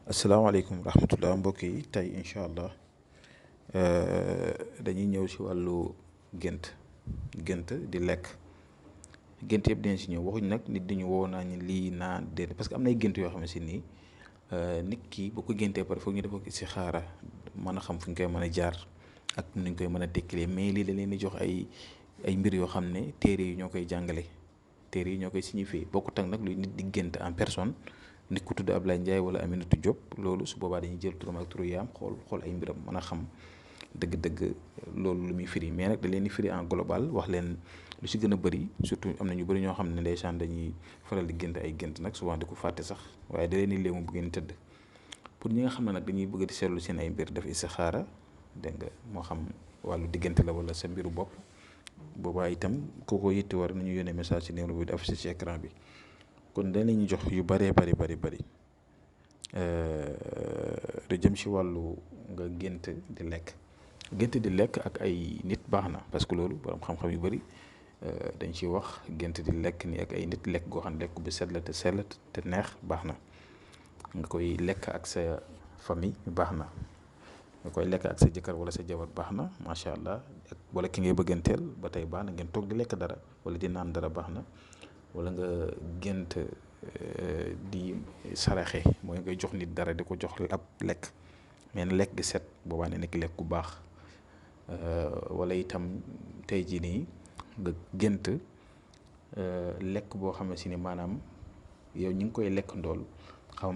asalaamaaleykum wa rahmatullah mbokk yi tey incha allah dañuy ñëw si wàllu gént di lekk gént yëpp dinañ si ñëw waxuñ nag nit di ñu woo naa ñu lii naa déedéet parce que am nay gént yoo xam ne si nii nit ki bu ko géntee pare foog ñu dafa si xaara mën a xam fu ñu koy mën a jaar ak nu ñu koy mën a tekkilee mais lii da leen di jox ay mbir yoo xam ne téere yi ñoo koy jàngale téere yi ñoo koy signifié bokkut ak nag luy nit di gént en personne. nit ku tudd Ablaye Ndiaye wala Aminata Diop loolu su boobaa dañuy jël turam ak turu yaam xool ay mbiram mën a xam dëgg-dëgg loolu lu muy firi mais nag da leen di firi en global wax leen lu si gën a bëri surtout am na ñu bëri ñoo xam ne ndeysaan dañuy faral di gént ay gént nag souvent di ko fàtte sax waaye da leen di léemu bu ngeen tëdd pour ñi nga xam ne nag dañuy bëgg di seetlu seen ay mbir def istixaara dégg nga moo xam wàllu diggante la wala sa mbiru bopp boobaa itam kooko yitte war nañu yónnee message ci numéro bi di affiché ci écran bi. kon danañu jox yu bëree bëri du jëm si wàllu nga gént di lekk ak ay nit baax na parce que loolu borom xam-xam yu bëri dañ ci wax gént di lekk ni ak ay nit lekk goo xam ne lekk bu set la te sell te neex baax na nga koy lekk ak sa famille baax na nga koy lekk ak sa jëkkër wala sa jabar baax na macha allah wala ki ngay bëgganteel ba tey baax na ngeen toog di lekk dara wala di naan dara baax na. wala nga gént di saraxe mooy ngay jox nit dara di ko jox ab lekk mais na lekk gi set boobaa ne nekk lekk gu baax wala itam tey jii nii nga gént lekk boo xam ne si ni maanaam yow ñi ngi koy lekk ndool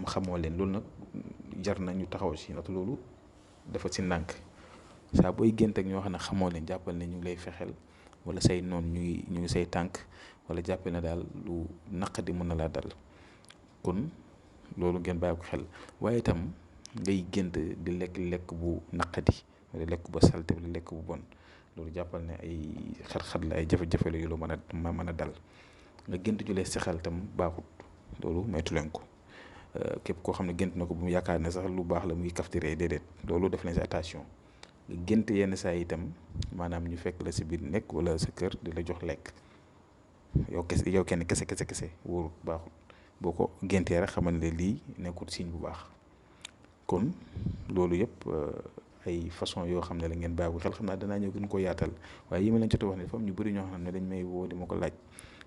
xamoo leen loolu nag jar na ñu taxaw si ndax loolu dafa si ndànk saa booy gént ak ñoo xam ne xamoo leen jàppal ne ñu ngi lay fexeel wala say noon ñu ngi say tànk wala jàppale na daal lu naqadi mën na laa dal kon loolu ngeen bàyyi ko xel waaye itam ngay gént di lekk bu naqadi wala lekk ba salte wala lekk bu bon loolu jàppal ne ay xat-xat la ay jafe-jafe la yu la mën a dal nga gént ju lay sexal itam baaxut loolu maytu leen ko képp koo xam ne gént na ko bu mu yaakaar ne sax lu baax la muy kaftiree déedéet loolu def leen si attention nga gént yenn saa yi itam maanaam ñu fekk la si biir nekk wala sa kër di la jox lekk yow kenn kese wóorut baaxut boo ko géntee rek xamal ne lii nekkul signe bu baax kon loolu yëpp ay façon yoo xam ne la ngeen bàyyi ko xel xam naa danaa ñëw gën ko yaatal waaye yi ma leen jot a wax ne dafa am ñu bëri ñoo xam ne dañ may woo di ma ko laaj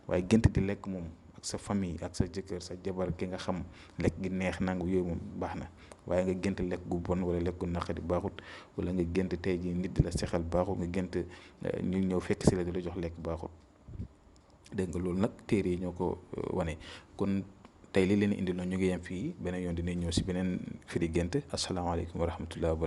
waaye gént di lekk moom ak sa famille ak sa jëkkër sa jabar ki nga xam lekk gi neex nangu yooyu moom baax na waaye nga gént lekk gu bon wala lekk gu naqadi baaxut wala nga gént tey jii nit di la sexal baaxut nga gént ñu ñëw fekk si la di la jox lekk baaxut dégg nga loolu nag téere yi ñoo ko wane kon tey li leen indi noonu ñu ngi yem fii beneen yoon dinañ ñëw si beneen firi gént asalaamaaleykum wa rahmatullah.